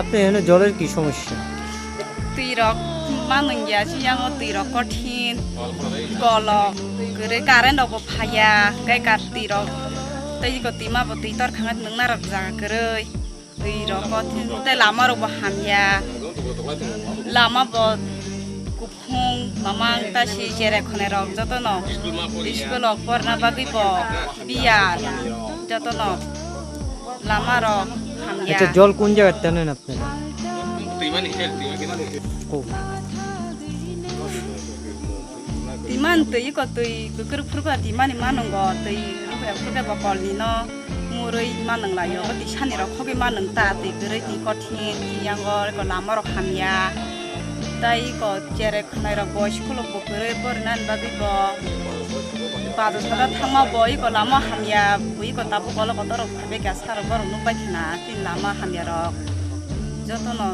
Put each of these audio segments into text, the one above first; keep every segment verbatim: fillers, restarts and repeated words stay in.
আপনার এখানে জলের কি সমস্যা? Twi rok manung ya, si yango twi rok kothin, golok, kwrwi current rok bo phaiya, hwnkhe ka twi rok tei iko twima bo twi tor khangna nungna rok jaga kwrwi, twi rok kothin tei lama rok bo hamya, lama bo kuphung, mamang ta si cherai khonai rok jotono school rok porna bagwi bo biyar jotono lama rok hamya. আচ্ছা, জল কোন জায়গার টানেন আপনারা? Ko. Timan twi iko twi kwkrwk phurkha timani manungo twi rubya phurkha bo kolni no murwi manung laio. Bo twi sani rok khogwi manung ta twi kwrwi twi kothin twi yango iko lama rok hamya. Tai iko cherai khwnai rok bo school rok bo kwrwi porinani bagwi bo bajo sada thangma bo iko lama hamya. Bo iko tabuk olo kotor rok phaibai kha sar rok borok nuk bai khna tini lama hamya rok jotono.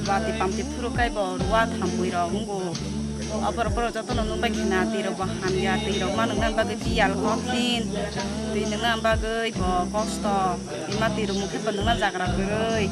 Bati pamti phuru kai bo rua thampui rok wngkuk. Oborok borok jotono nukbai khna twi rok bo hamya, twi rok ma nuknani bagwi tiyal kok phin. Twi nuknani bagwi bo kosto. Twi ma twi rok mukhe bo nukna jagra kwrwi.